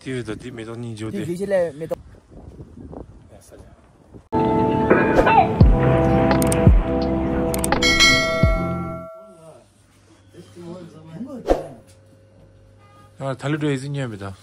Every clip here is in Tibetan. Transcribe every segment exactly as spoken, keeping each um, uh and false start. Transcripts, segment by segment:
དེ་ཡོད་ད་དེ་མེ་ཏོག་སྙིང་རྗེ་པོ་དེ། དེ་དེ་ལས་མེ་ཏོག་ཡང་ཐ་ལི་འགྲོ་ཡི་ཟིན་ཉན་མི་ད།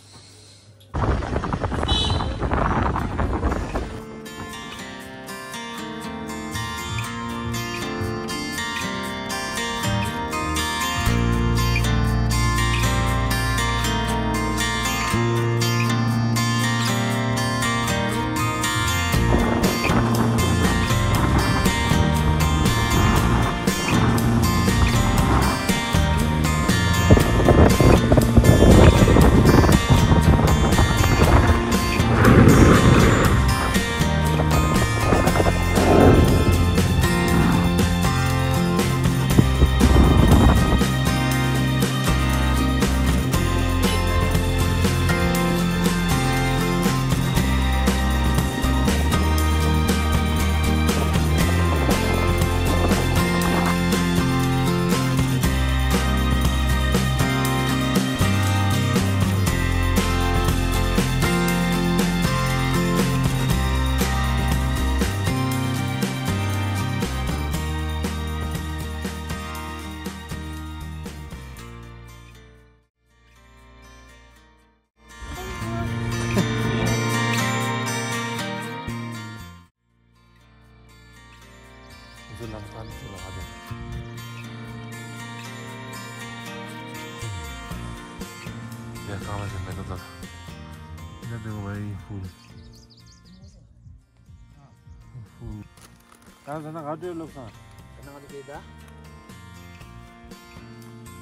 ད་ཟ་ན་ག་འདྲའི་བློ་བཟང་། ད་ན་ང་ཚོ་དེ་ད།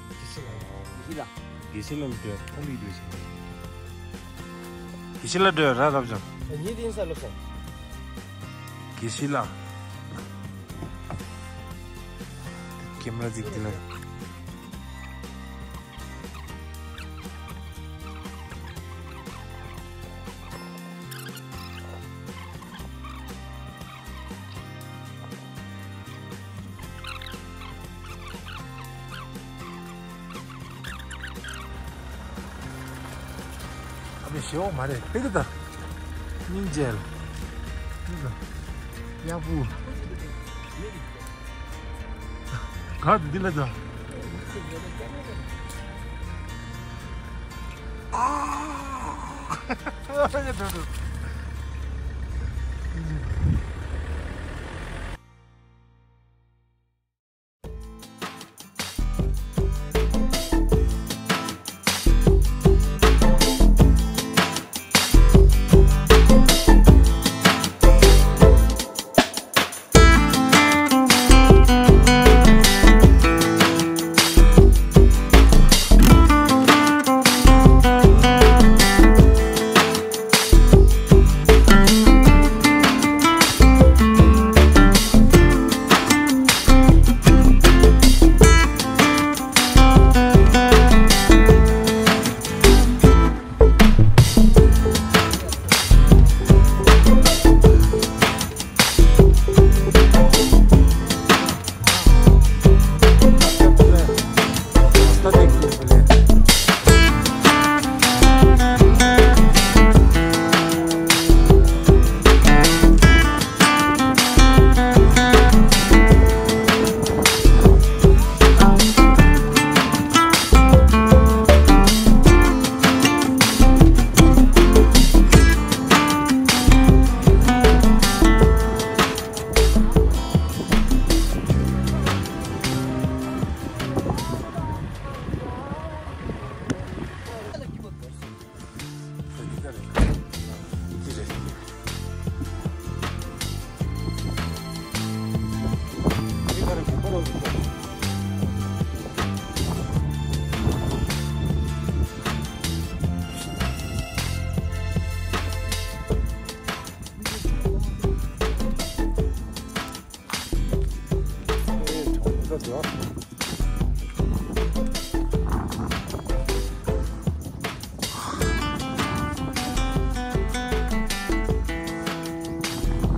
དགེ་བཤེས་ལགས། དགེ་བཤེས་ལགས། དགེ་བཤེས་ལགས་འགྲོ་ཁོང་གི་འགྲོ་ཞིག་དགེ་བཤེས་ལགས་འགྲོ་ར་རབ་ཅང་། ཉིད་དེ་ཡིན་ས་བློ་བཟང་། དགེ་བཤེས་ལགས། ཀེམ་ར་ཅིག་དེ་ལ། ཨ་མའི་ཞེ་བོ་མ་རེད་ཕེ་གི་ད། སྙིང་རྗེ་ལ། ཡག་པོ། ག་འདི་ལ་ད། ཨ།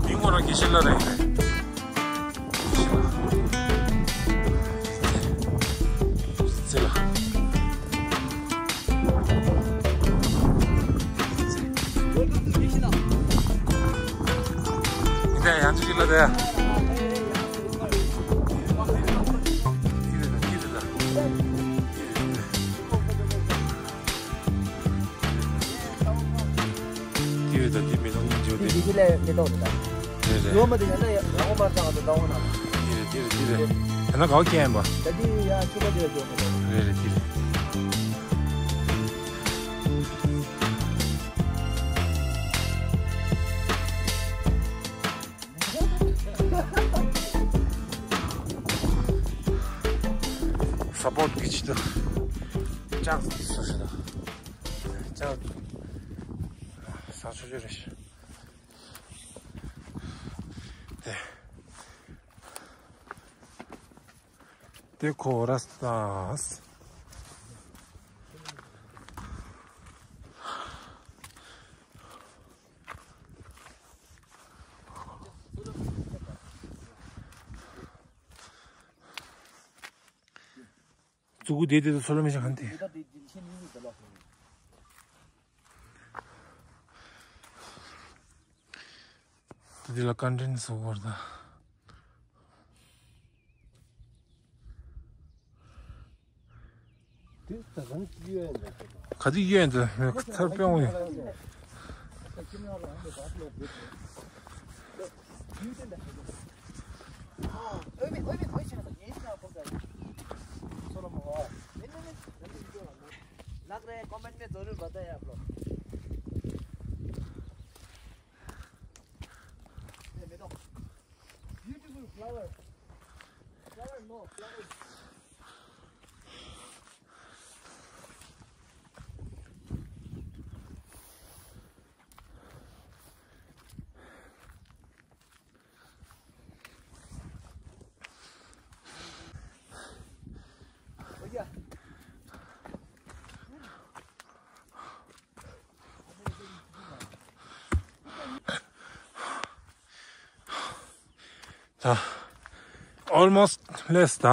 མི་ངོ་རང་དགེ་བཤེས་ལགས་རེད། དགེ་བཤེས་ལགས། ཚེ་ལགས། རེད། འདི་རེད་ད། འདི་མེ་ཏོག་སྙིང་རྗེ་པོ་དེ། འདི་འདི་ལས་མེ་ཏོག་རེད་ད། རེད་རེད། ཡོད་མ་དེ་ཡང་ན་ཡང་རང་དབང་མར་བཏང་བ་དང་བཏང་བ་ན། འདི་རེད་འདི་རེད་འདི་རེད། ཡང་ན་གའོ་ཁྱེད་ཡིན་པ། ད་འདི་ཡང་ཆུ་ཁ་དེ་ཡོད་མེ་ཏོག། རེད་རེད་འདི་རེད། སཔོར་ཊི་གི་ཆེད་དུ་ལྕགས་སོ་ཞེས་དང་། ལྕགས་ཟ་ཆོག་ཆོག་རེད་ཤག་དེ། དེ་ཁོ་ར་སྟ། ཙུ་གུ་དེ་དེ་ཚོ་སོ་ལོ་མི་ཤ་ཁན་དེ། དེ་ལ་ཀན་ཊིན་སོ་བར་ད། ག་དུས་གཡོན་དུ་མེད་ཚར་དཔེ་འོང་ཡོད། लग रहा है कमेंट में जरूर बताएं आप लोग। ये देखो, beautiful flower. Flower no, flower. ད་ཨོལ་མོ་སི་ཊི་ལེས་ད།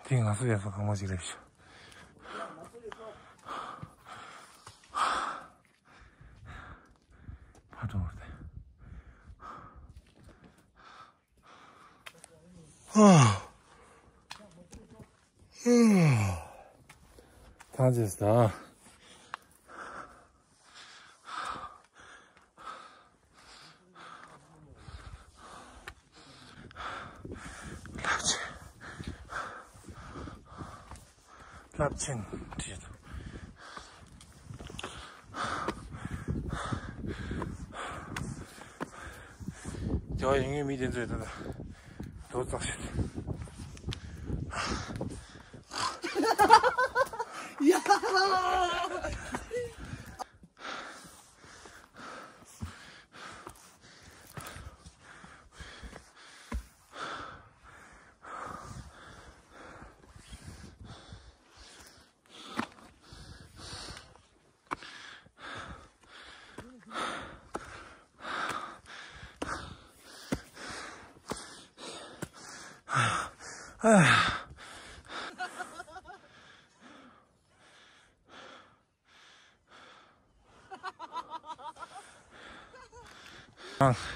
དེ་ང་ཚོ་ཡག་ས་གང་མ་ཞིག་རེད་ཤག་ཕ་ཏོ་བར་དེ། ཐང་ཅེས་ད། རླབས་ཆེན། རླབས་ཆེན་བྲིས་འདུག་རྒྱ་བ་ཡིན་ངེས་མི་དེ་ཚོས་ད་ལྟ་རྡོ་བཙགས་ཤིག་ཡ།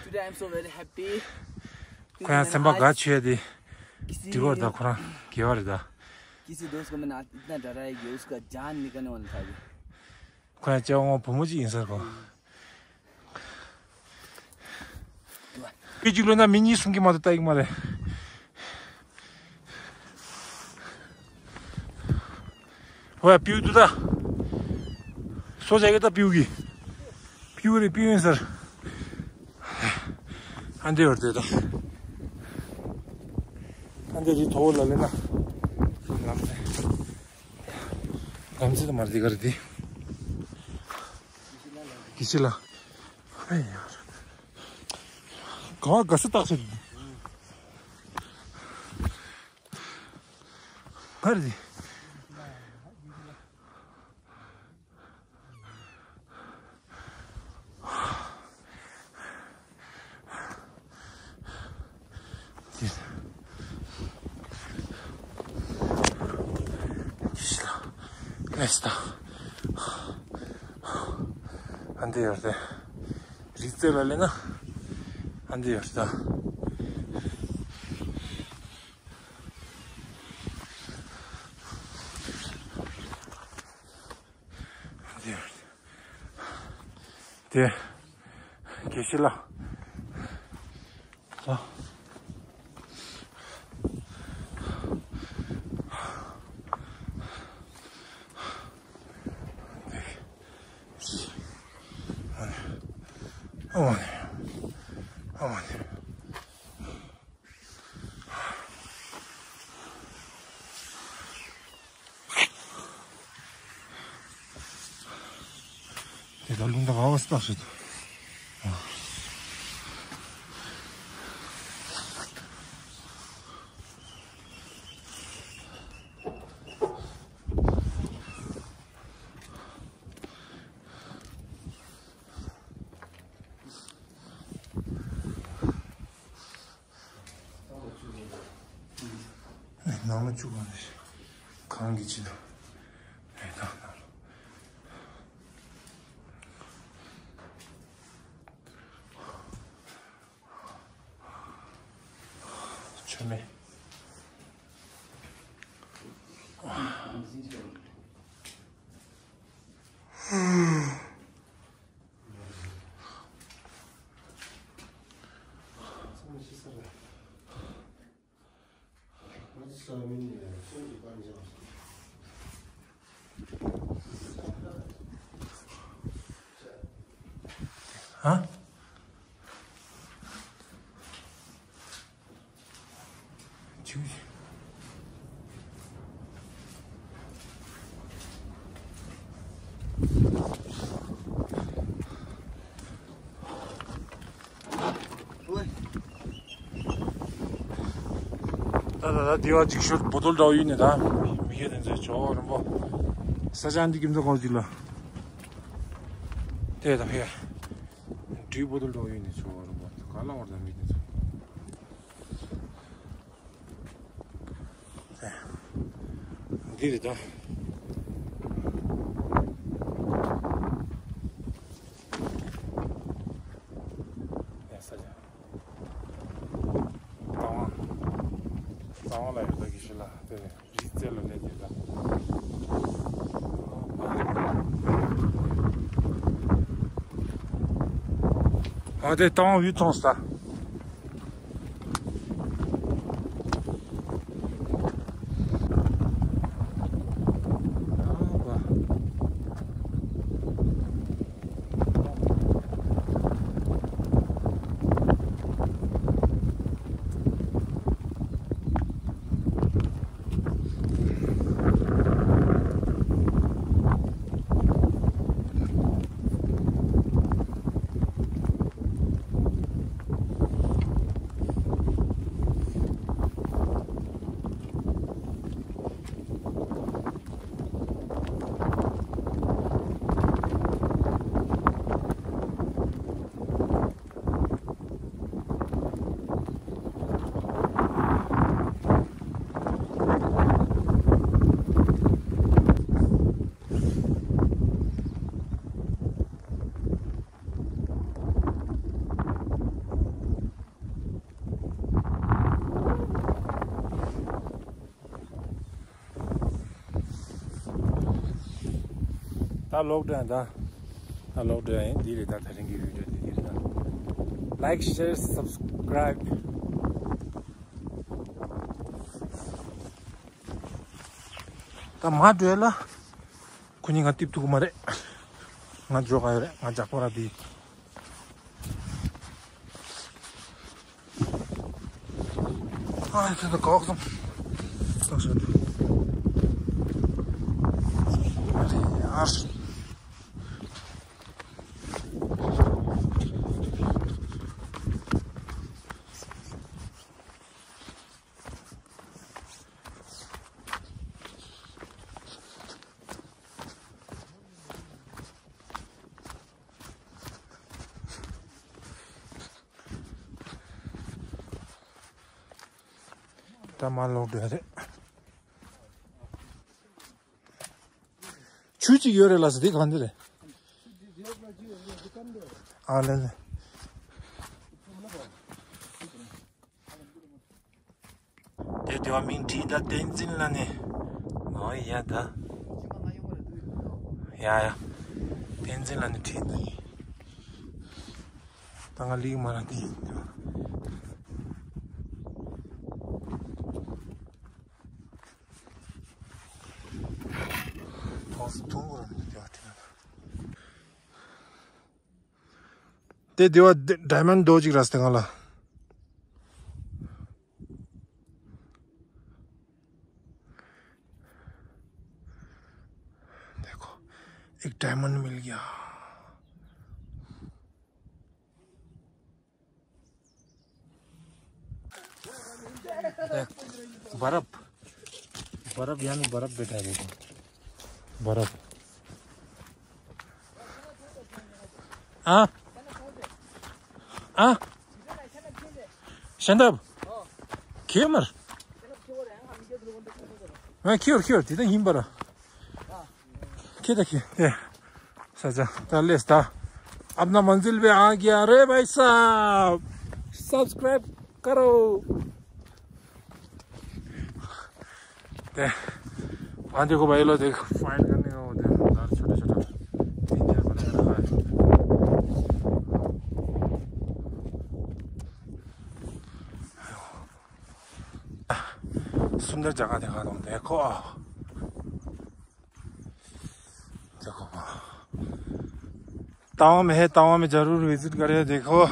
Today I'm so very happy. ཁོ་ཡང་སེམས་པ་དགའ་ཆེ་དེ། किसी དེ་གོ་ད་ཁོ་རང་དགེ་བ་རེད་ད། किसी दोस्त को मैंने आज इतना डराया कि उसका जान निकलने वाला था अभी। ཁོ་ཡང་ཅེ་ཝང་བུ་མོ་ཅིག་ཡིན་ས་གོ། པི་གཅིག་ལོན་ན་མི་གཉིས་གསུང་གི་མ་གཏོགས་ལྟ་ཡི་མ་རེད། ཝེ་པིའུ་དུ་ད། སོ་ཇ་གི་ད་པིའུ་གི། པིའུ་རེད་པིའུ་ཡིན་ཟེར། ཨ་འདྲེ་བར་དེ་ད། ཨ་འདྲེ་རི་ཐོག་ལ་ལེ་ན། ལམ་སེ། ལམ་སེ་ད་མར་དེ་གར་དེ། གི་ཅི་ལ། ཨེ་ཡར། ག་བ་ག་སེ་ཏག་ཤི། ཕར་དེ། དེ། ཨ་འདི་ཡོད་རེད། རི་རྩེ་ལ་སླེབས་ན་ཨ་འདི་ཡོད་རེད། ཨ་འདི་ཡོད་རེད། དེ། དགེ་བཤེས་ལགས། ལགས། ཨ་མ་ནི། ཨ་མ་ནི། དེ་ད་རླུང་རྟ་ག་བ་སྟག་ཞིག་འདུག་ནང་ལ་བཅུག་ག་ནས་གང་གི་ཅི་ལ་ཨེ་ད་ནང་ལ། མཆོད་མེ། ཨ། ད་ད་ད་དེ་བ་ཅིག་ཤོད་བོ་དོལ་འདྲ་བོ་ཡིན་ནི་ད། མི་ཁྱེད་དེ་ཚོའི་ཇོ་བོ་རིན་པོ། ས་ཆ་འདི་ཁྱིམ་ཚང་གང་ཅིག་ལ། དེ་ད་ཕེ། འདྲུད་བོ་དོལ་འདྲ་བོ་ཡིན་ནི་ཇོ་བོ་རིན་པོ། ག་ལ་བར་ད་མི་དེ་ཚོ། འདི་རེད་ད། ཡ་ས་ཆ། རྟ་དབང་། རྟ་དབང་ལ་ཡོད་ད་གི་ཤི་ལ་དེ་རེད། རི་རྩེ་ལ་སླེབས་དེ་ད། ཨ་དེ་རྟ་དབང་ཡུལ་མཐོང་ས། ད་ལོག་འགྲོ་ཡིན་ད། ད་ལོག་འགྲོ་ཡིན། འདི་རེད་ད། དེ་རིང་གི་བི་ཌིའོ་འདི་འདི་རེད་ད། Like, share, subscribe. ད་མ་འགྲོ་ལ། ཁོ་གཉིས་ང་ཏིབ་ཐུག་གི་མ་རེད། ང་འགྲོ་ག་ཡོད་རེད། ང་ཇག་པོ་ར་བི། ཨ་ཙི་ད་གག་སོང་། ད་ཤ་དུ། ཨ་རེ་ཨར། ད་མ་ལོག་འདོད་རེད། གཅིག་ཡོད་རེད་ལ་ཟེར། དེ་གང་འདི་རེད། ཨ་ལེ་ལེ། དེ་དེ་བ་མིང་བྲིས་ད། བསྟན་འཛིན་ལ་ནི། ཨོ་ཡ་ད། ཡ་ཡ། བསྟན་འཛིན་ལ་ནི་བྲིས་ད་ཡིན། ད་ང་ལིག་མ་ར་དེ་ཡིན། ཐོག་སུ་ཐུང་གོ་ར་མི་དེ་བ་དེ་ན། དེ་དེ་བ་ཌའི་མོན་ཌོ་ཅིག་ར་སྟེ་ང་ལ། देखो, एक डायमंड मिल गया। देख, बर्फ, बर्फ, यहाँ में बर्फ बैठा है, देखो, बर्फ। ཨ། ཨ། ཤན་ཏབ། ཁྱེར་མར། ཨ། ཁྱེར་ཁྱེར་དེ་ད་ཡིན་པ་ར། ཁྱེར་ད་ཁྱེར་དེ། ས་ཆ་ད་ལེས་ད། अपना मंजिल पे आ गया रे भाई साहब। सब्सक्राइब करो। ते, वहाँ देखो भाई लोग, देख, फाइट करने का वो, देखो उधर छोटा छोटा तीन चार बना रखा है। सुंदर जगह दिखा दूँ, देखो। देखो, तवांग में है, तवांग में जरूर विजिट करें। देखो,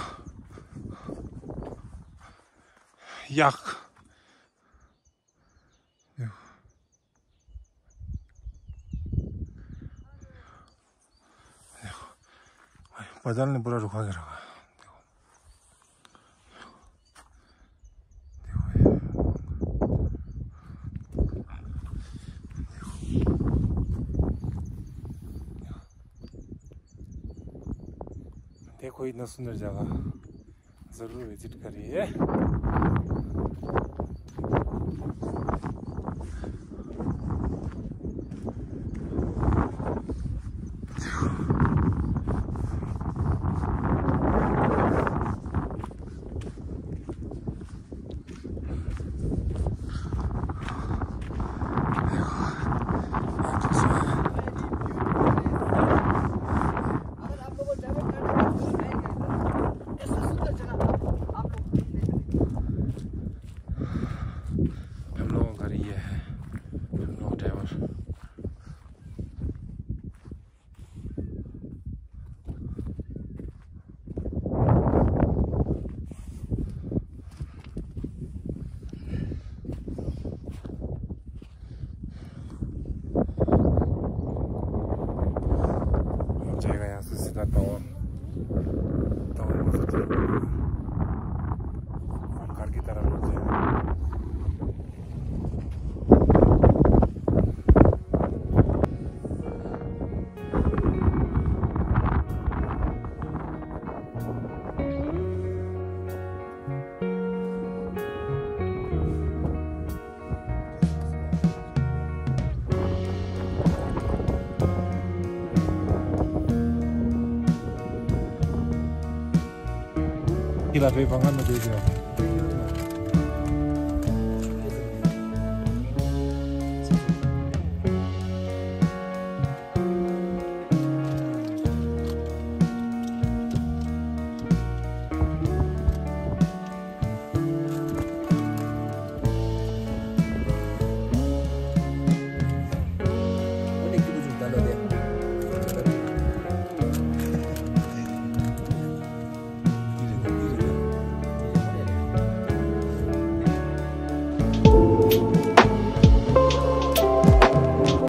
याक। देखो। देखो। भाई, बादल ने पूरा रुका के रखा है। देखो। देखो ये। देखो। देखो, इतना सुंदर जगह। जरूर विजिट करिए। अगर आप लोगों को डायमंड कार्ड नहीं मिल पाएगा इधर, ऐसा सुंदर जगह आप, आप लोग कहीं नहीं मिलेगा। हम लोगों का ये है, हम लोग ड्राइवर। जाएगा यहाँ से सीधा टावर। टावर में से चल, घर की तरफ लग जाएगा। ཁྱེད་ལ་བོད་བང་ང་ནོ་བསྡད་ཡོད།